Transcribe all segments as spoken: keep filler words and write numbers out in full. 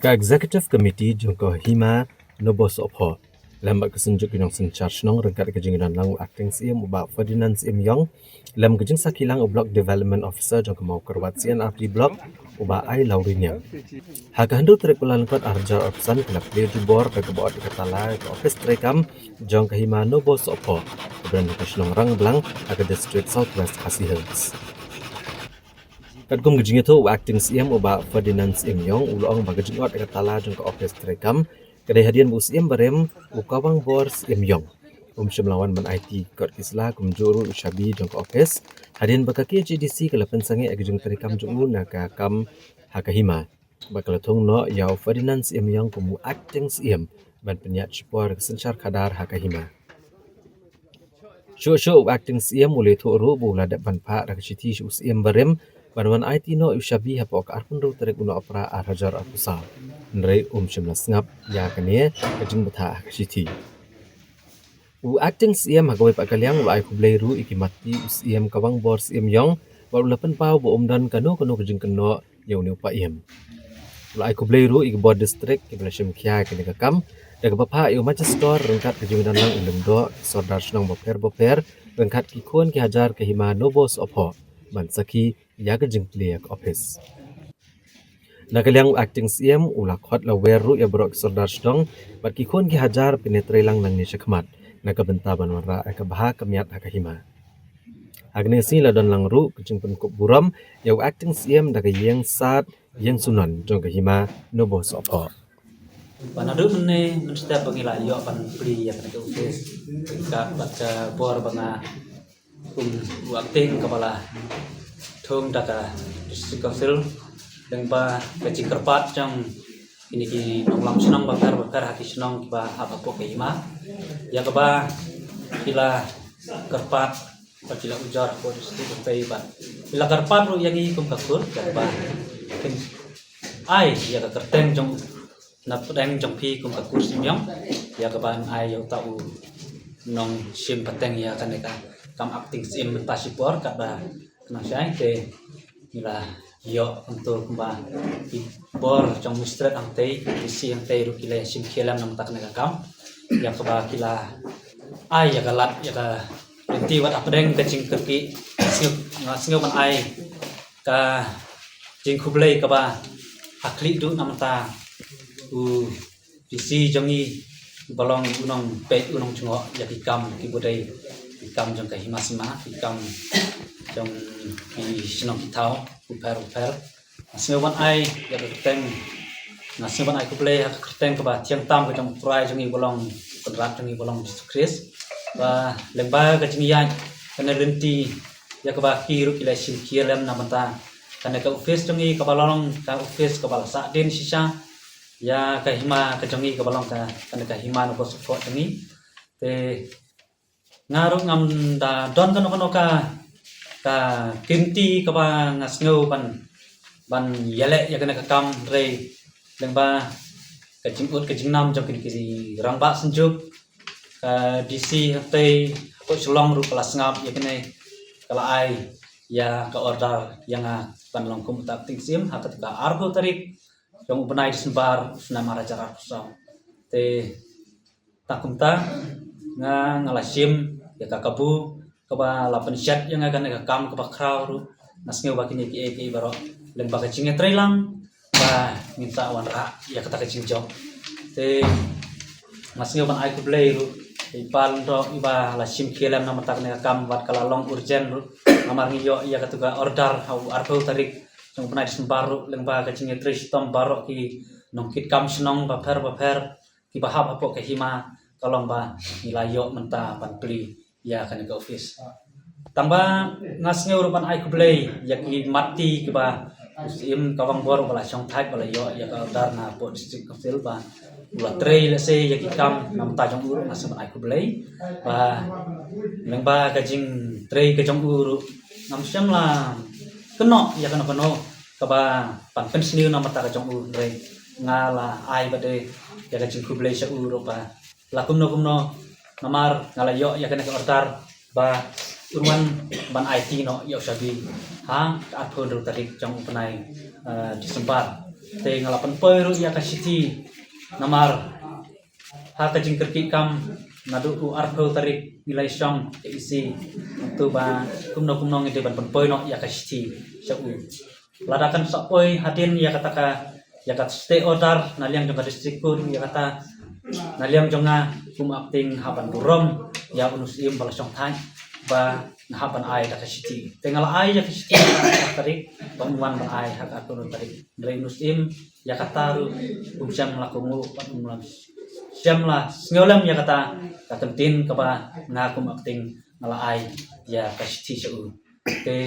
Ka Executive Committee jong ka Hima Nobosohphoh lem bad ka Synjuk ki Nongsynshar Shnong ryngkat ka jingdon lang u Acting Syiem u Bah Ferdinand Syiem Ïong, lem ka jingsakhi lang u Block Development Officer jong ka Mawkyrwat C and R D Block, u Bah Ailawriniang. Ha ka hynriew tarik u Kyllalyngkot ar hajar arphew san, ki la plie jubor da kaba ot ïa ka tala ka ophis treikam jong ka Hima Nobosohphoh, kaba don ha ka shnong Rangblang, ha ka district South West Khasi Hills. Katkum ka jingïathuh u Acting Syiem u Bah Ferdinand Syiem Ïong, u la ong ba ka jingot ïa ka tala jong ka ophis treikam ka dei hadien ba u Syiem barim u Kawangbor Syiem Ïong um shym la wan ban aiti kot ki sla, kumjuh ruh u shabi jong ka ophis, hadien ba ka K H A D C ka la pynsangeh ïa ka jingtreikam jong u na ka kam ha ka hima, bad ka la thung noh ïa u Ferdinand Syiem Ïong kum u Acting Syiem ban pynïaid shipor ka synshar khadar ha ka hima. Shuh shuh u Acting Syiem u la ïathuh ruh ba u la dep ban phah da ka shithi sha u Syiem barim ban wan aiti noh ïa u shabi hapoh ka arphew hynriew tarik u Nohprah ar hajar arphew saw. Hynrei um shym la sngap ïa kane ka jingbthah ha ka shithi. U Acting Syiem ha kawei pat ka liang u la ai khublei ruh ïa ki matti u Syiem Kawangbor Syiem Ïong bad u la pynpaw ba um don kano kano ka jingkynnoh ïa une u paiem. U la ai khublei ruh ïa ki bor district kiba la shim khia ïa kane ka kam, da kaba phah ïa u Magistrate ryngkat ka jingdon lang u lyngdoh, ki sordar shnong bapher bapher ryngkat ki khun ki hajar ka Hima Nobosohphoh ban sakhi ïa ka jingplie ka ophis. Na ka liang u Acting Syiem u la khot la wer ruh ïa baroh ki sordar shnong bad ki khun ki hajar ban ïatrei lang nangne shakhmat na ka bynta ban wanrah ïa ka bha ka miat ha ka hima. Ha kane ka sngi la don lang ruh ka jingpynkup burom ïa u Acting Syiem da ka ïing sad ïing sunon jong ka Hima Nobosohphoh. Ba naduh mynne mynstep ba ngi la ïoh ban plie ïa kane ka ophis, ka bad ka bor ba nga kum u Acting kaba la thung da ka District Council, lyngba ka jingkyrpad jong kine ki nonglam shnong bapher bapher ha ki shnong kiba hap hapoh ka hima, ïa kaba ki la kyrpad bad ki la ujor hapoh district, bad ki la kyrpad ruh ïa ngi kum ka kur, ïa kaba kin ai ïa ka kyrteng jong u na pdeng jong phi kum ka kur Syiem Ïong, ïa kaban ai ïa uta u nongshim pateng ïa kane ka kam Acting Syiem mynta shipor, katba kynang shai te ngi la ïoh kumto kumba ki bor jong u Magistrate hangtei, D C hangtei ruh ki la shim khia lem na mynta kane ka kam, ïa kaba ki la ai ïa ka lad ïa ka lynti wat hapdeng ka jingkyrkieh. Sngew, nga sngew ban ai ka jingkhublei kaba ha khlieh duh na mynta u D C jong ngi, ba long u nongpeit u nongjngoh ïa ki kam kiba dei ki kam jong ka hima sima, ki kam jong ki shnong ki thaw bapher bapher. Nga sngew ban ai ïa ka kyrteng, nga sngew ban ai khublei ha ka kyrteng kaba thiang tam ka jong u Trai jong ngi ba long u Kynrad jong ngi ba long Jisu Khrist, ba lyngba ka jingïaid kane lynti ïa kaba ki ruh ki la shim khia lem na mynta kane ka ophis jong ngi kaba long ka ophis kaba la sah dien shisha ïa ka hima ka jong ngi kaba long ka, kane ka Hima Nobosohphoh jong ngi. Te nga ruh ngam da don kano kano ka, ka kynti kaba nga sngew ban, ban ïaleh ïa kane ka kam, hynrei lyngba ka jingud ka jingnam jong kine ki rangbah synjuk, ka D C hangtei hapoh Shillong ruh ka la sngap ïa kane, ka la ai ïa ka order ïa nga ban long kum uta Acting Syiem ha kata ka arphew tarik jong u bnai December u snem ar hajar arphew saw. Te ta kumta nga, nga la shim ïa ka kabu kaba la pynshet ïa nga kane ka kam kaba khraw ruh. Nga sngew ba kine kiei kiei baroh lyngba ka jingïatreilang ba ngin sa wanrah ïa kata ka jingjop. Te nga sngew ban ai khublei ruh ïa i Pal Ndok iba la shim khia lem na mynta kane ka kam bad ka la long urgent ruh. Namar ngi ïoh ïa katu ka order ha u arphew tarik jong u bnai December ruh, lyngba ka jingïatrei shitom baroh ki nongkitkam shnong bapher bapher kiba hap hapoh ka hima, ka long ba ngi la ïoh mynta ban plie ïa kane ka ophis. Tang ba nga sngew ruh ban ai khublei ïa ki matti kiba u Syiem Kawangbor ba la shongthait ba la ïoh ïa ka order na hapoh District Council ba u la trei lehse ïa ki kam na bynta jong u ruh, nga sngew ban ai khublei. Ba lyngba ka jingtrei ka jong u ruh ngam shym la kynnoh ïa kano kano kaba pan pynsniew na bynta ka jong u, hynrei nga la ai bad ïa ka jingkhublei sha u ruh ba la kumno kumno namar nga la ïoh ïa kane ka order ba un wan ban aiti noh ïa u shabi ha ka arphew hynriew tarik jong u bnai, eh, December. Te nga la pynpoi ruh ïa ka shithi namar ha ka jingkyrkieh kam naduh u arphew tarik ngi la ïashong ka E C. Nangtu ba kumno kumno ngi dei ban pynpoi noh ïa ka shithi sha u. Lada kan sa poi hadien ïa kata ka, ïa ka stay order na liang jong ka district court, ïa kata na liang jong nga kum acting hap ban burom ïa u nongshong seng ba la shong thait ba nga hap ban ai da ka shithi. Te nga la ai ïa ka shithi ha ka tarik ba un wan ban ai ha ka arphew tarik. Hynrei u nongshong seng ïa kata ruh um shym la kohnguh bad um shym la sngewlem ïa kata ka kyntien kaba nga kum acting nga la ai ïa ka shithi sha u. Te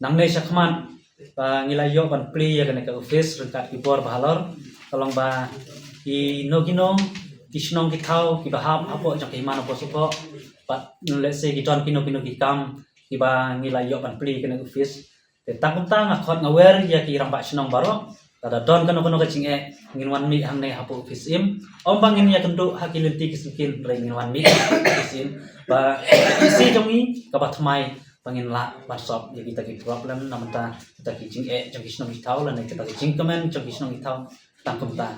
nangne shakhmat ba ngi la ïoh ban plie ïa kane ka office ryngkat ki bor ba halor, ka long ba kino kino ki shnong ki thaw kiba hap hapoh jong ka hima Nongpoh Sohphoh, bad let's say ki don kino kino ki kam kiba ngi la ïoh ban plie kane ka office. Te tang kumta nga khot nga wer ïa ki rangbah shnong baroh, lada don kano kano ka jingeh ngin wan mih hangne hapoh office im. Ym ba ngin ïakynduh ha ki lynti ki syngkien, hynrei ngin wan mih hapoh office im. Ba ka E C jong ngi kaba thymmai ba ngin lah ban solve ïa kita ki problem na bynta kita ki jingeh jong ki shnong ki thaw lane kita ki jingkmen jong ki shnong ki thaw. Tang kumta.